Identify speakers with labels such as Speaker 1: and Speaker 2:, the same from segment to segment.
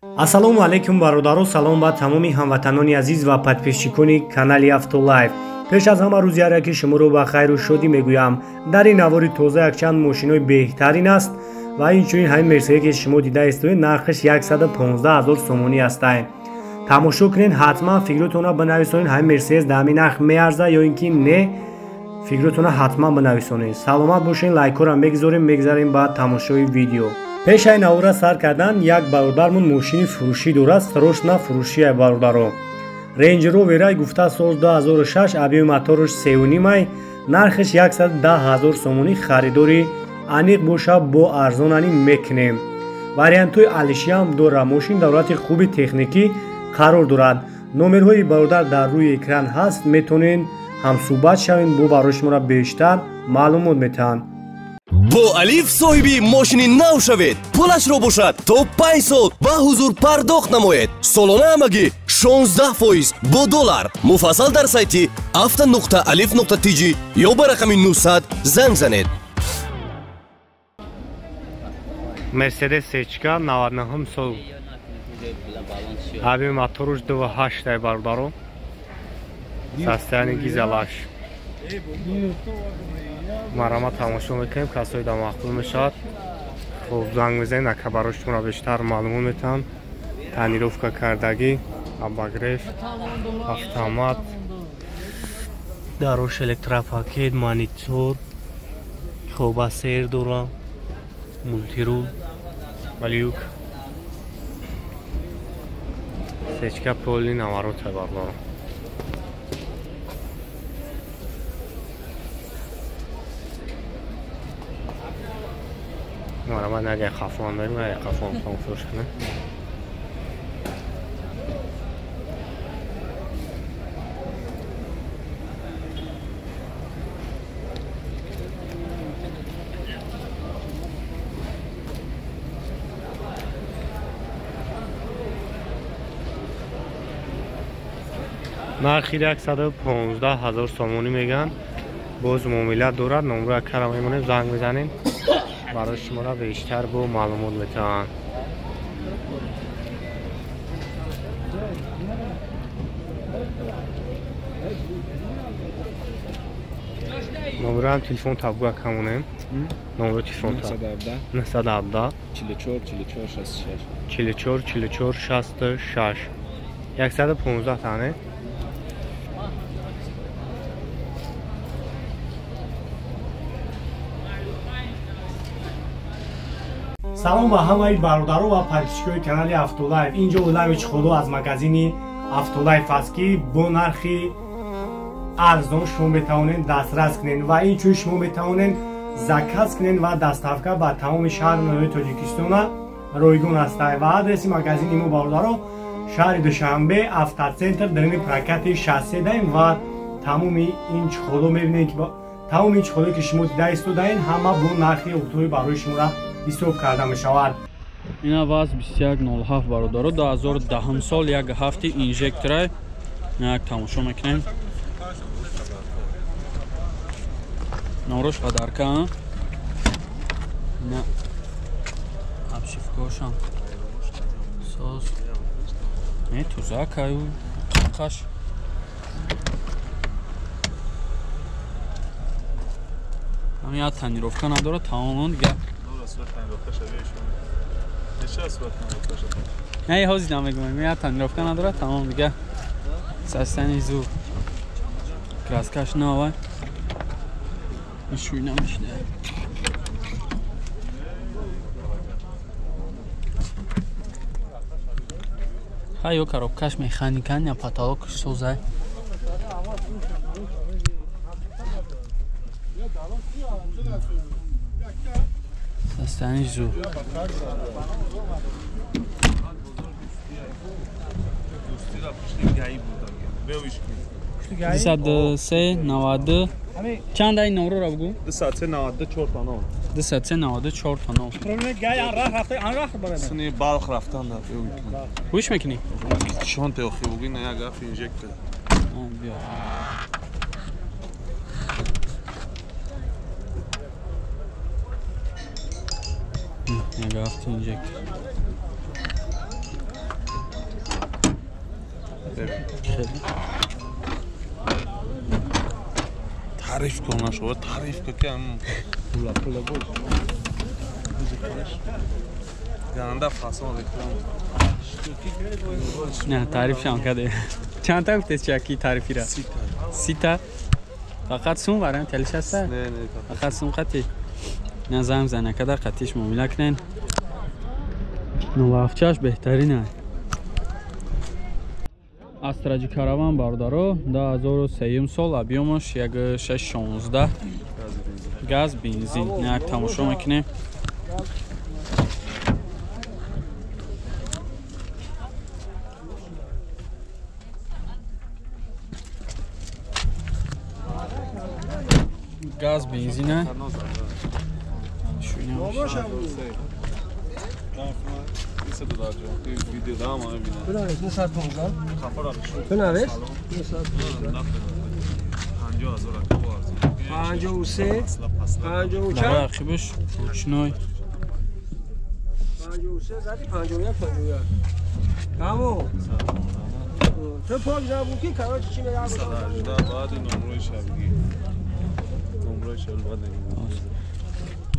Speaker 1: Ассалому алайкум бародаро, салом ба тамоми ҳамватанони азиз ва подписчикони канали Автолайф. Пеш аз ҳама рӯзи ҳар яки шуморо ба хайру шодӣ мегӯям. Дар ин навори тоза якчанд мошинои беҳтарин аст ва инчунин ҳамин мерседе ки шумо дида истоед, нархаш 115 000 сомонӣ ҳастай. Тамошо кунед, ҳатман фикротонро бинависонед, ҳамин мерседес дар ҳамин нарх меарзад ё ин ки не, фикротонро ҳатман бинависонед. Саломат бошед, лайкҳоро мегузорем, мегзарем ба тамошои видео. Пешаи навора сар кардан як бародармон мошини фурӯшӣ дорад, срочно фурӯшия бародаро. Range Rover гуфта сол 2006, объёми мотораш 3.5, нархаш 110 000 сомонӣ, харидори аниқ боша бо арзонани мекунем. Вариантҳои алишиам дорад, мошин дар ҳолати хуби техникӣ қарор дорад. Номерҳои бародар дар рӯи экран ҳаст, метавонед ҳамсӯҳбат шавед, бо барои шуморо бештар маълумот метаҳанд.
Speaker 2: Бо Алиф соҳиби мошини нав шавед. Пулашро бошад то 5 сол ба ҳузур пардохт намоед. Солона ҳамагӣ 16% бо доллар. Муфассал дар сайти auto.alif.tj ё ба рақами 900 занг занед.
Speaker 1: Мерседес Сечка 99 сол. Объёми мотораш 2.8 ай бародаро. Состояние гизелаш. Марама тамошо мекунем, касое дар мақбул мешавад. Хуб занг мезанед, ака барои шуморо бештар маълумот метаҳам. Тонировка кардагӣ, обогрев, автомат, дарош электропакет, монитор, хоба сер дора, мультирул, люк. Сечка полни наворота бардорам. Ман агар хафон дорем, агар хафон фурӯш кунем. Нархи 115 000 сомонӣ мегӯянд. Боз муомила дорад, номро акара мемонем, занг мезанем. Барои шуморо бештар бо маълумот метаҳанд. Номроам телефон табгӯ камонем. Номро телефон 917
Speaker 3: 44 44 66
Speaker 1: 44 44 66 115 тане. Салом ба ҳамаи бародаро ва подписчикои канали Автолайф. Инҷо Улавич Худо аз магазини Автолайф аст, ки бо нархи арзон шумо метавонед дастрас кунед ва инчунин шумо метавонед заказ кунед ва доставка ба тамоми шаҳру ноҳияи Тоҷикистона ройгон аст. Ва адреси магазини мо бародаро шаҳри Душанбе, Автоцентр, дарини прокати шассе даем ва тамоми ин чиходо мебинед, ки тамоми ин чиходо ки шумо дида истодаед, ҳама бо нархи оптовӣ барои шуморо ҳисоб карда мешавад.
Speaker 4: Ина ваз 2107 бародаро, 2010 сол, як ҳафти инжектора як тамошо мекунем. Норош падарка, ина обшивкошам соз не тузакаю қаш. Ҳам я тонировка надора, тамомон дига. Не, ҳозир намегӯям, я тонировка надора, тамом дига. Састани зур. Краскаш навай. Ишуй намешина. Ҳа ё коробкаш механикан, я потолок созай. Состояние зур. Дусад се 92 чанд ай номро бугу?
Speaker 3: 293 94 та 9.
Speaker 4: 293 94 та 9.
Speaker 3: Сини Балх рафтан да.
Speaker 4: Гӯш мекунӣ?
Speaker 3: Чон те охи бугу на як гаф инжектор.
Speaker 4: Биё. Як гаф инжектор.
Speaker 3: Тариф кун нашава, тариф ка ки ам пула буд. Ганда фасон реклам.
Speaker 4: Не, тарифшам каде. Чанд та гуфтед чаки тарифира? Сита. Фақат сум варам телиш аст?
Speaker 3: Не, не,
Speaker 4: фақат сум қати. Не занг зана када қатиш муомила кунен. Нолафчаш беҳтарин аст. Астраҷи караван бародаро 2003 сол объёмаш 1616 газ бензин. Як тамошо мекунем. Газ бензина.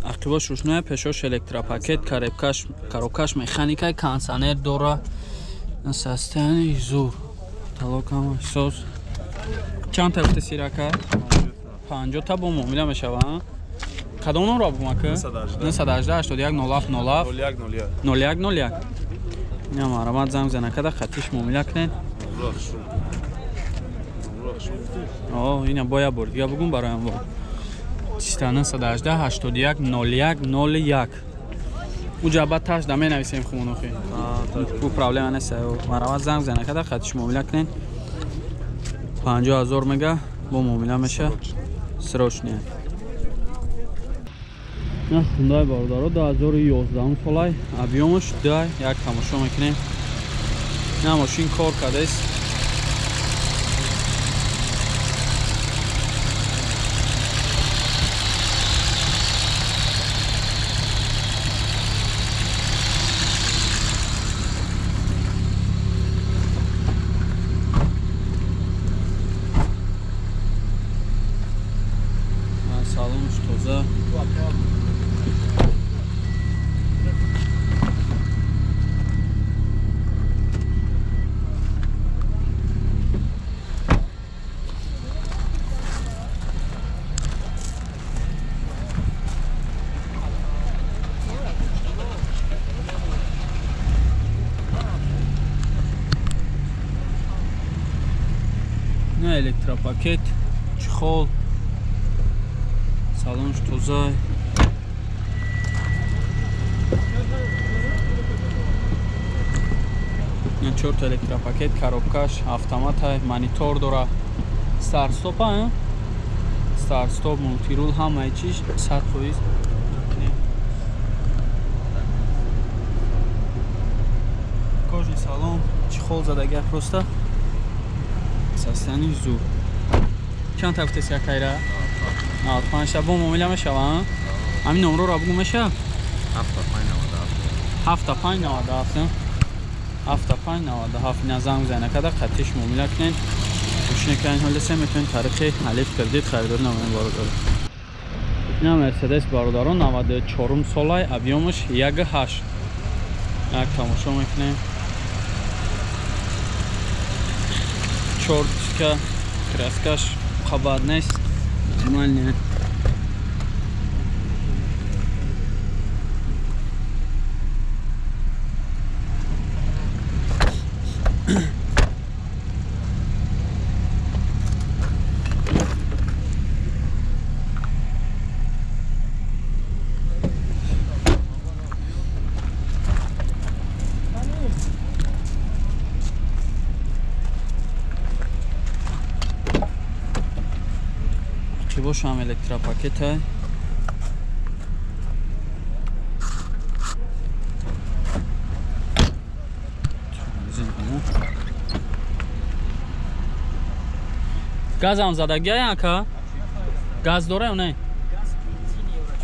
Speaker 4: Ақибаш рӯшноя, пешош электропакет, коробкаш механикай, кондиционер дора. Состояние зур. Талок ҳама соз. Чанд та гуфта сирака? 50 та бо муомила мешава. Кадом номро бугум ака? 918 81 07 07 01 01. Ина марамат занг зана када хатиш муомила кунед. О, ина боя бор дига бугум бароям бо. 918 81 01 01. Уҷа баъд таш да менависем хумонохи. Ку проблема нест. Марамат занг зана када хатиш муомила кунед. 50,000 мега бо муомила меша. Срочне. На хундай бародаро 2011 солай объёмаш 2 як тамошо мекунем. На мошин кор кардааст. Салонш тоза. На электропакет, чехол. Салонш тоза. Чорта электропакет, коробкаш, автомат, монитор дора. Старт-стоп, а? Старт-стоп, мультирул, ҳамаи чиз 100%. Кожный салон, чехол задага просто. Состояние зур. Чанд та гуфтеси акайра? 95 та бо муомила мешава, а? Ҳамин номроро бугум меша? 75 97. 75 97. Ина занг зана када қатиш муомила кунед. Мошине ки ҳол се метавонед тариқи Алиф кредит харидорӣ намоед бародарон. Ина Мерседес бародарон 94 солай, объёмаш 1.8. Як тамошо мекунем. Чортка, краскаш қабат нест. Нормально. Бошам электропакета. Газам задагия ака? Газ дора ё не?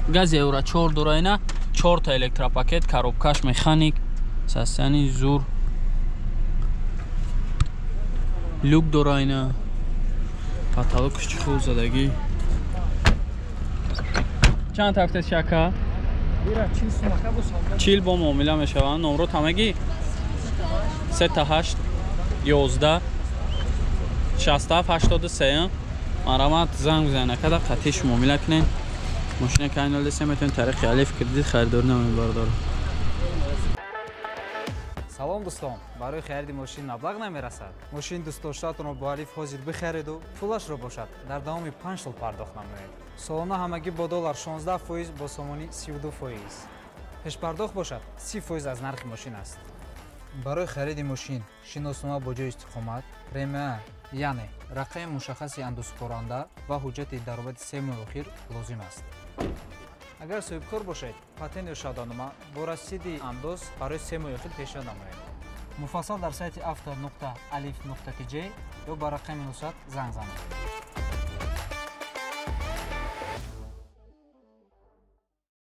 Speaker 4: Газ евро 4 дора ина, 4 та электропакет, коробкаш механик, состояние зур. Люк дора ина. Потолокш чӣ хуб задагӣ. Чанд тафта шака? 40 бо муомила мешаванд. Номрот ҳамагӣ 3 8 11 67 83. Марамат занг бизанед акада қатиш муомила кунед. Мошина кайнал десе метавонед тариқи Алиф кредит харидорӣ намоед бародаро.
Speaker 5: Салом дӯстон, барои хариди мошин маблағ намерасад. Мошини дӯстдоштаатонро бо Алиф ҳозир бихариду пулашро бошад дар давоми 5 сол пардохт намоед. Солона ҳамагӣ бо доллар 16%, бо сомонӣ 32%. Пешпардохт бошад 30% аз нархи мошин аст. Барои хариди мошин шиноснома бо ҷои истиқомат, премия, яъне рақами мушаххаси андозсупоранда ва ҳуҷҷати даромади 3 моҳи охир лозим аст. Агар соҳибкор бошед, патент ё шаҳодатнома бо расиди андоз барои 3 моҳи охир пешниҳод намоед. Муфассал дар сайти auto.alif.tj ё ба рақами 900 занг занед.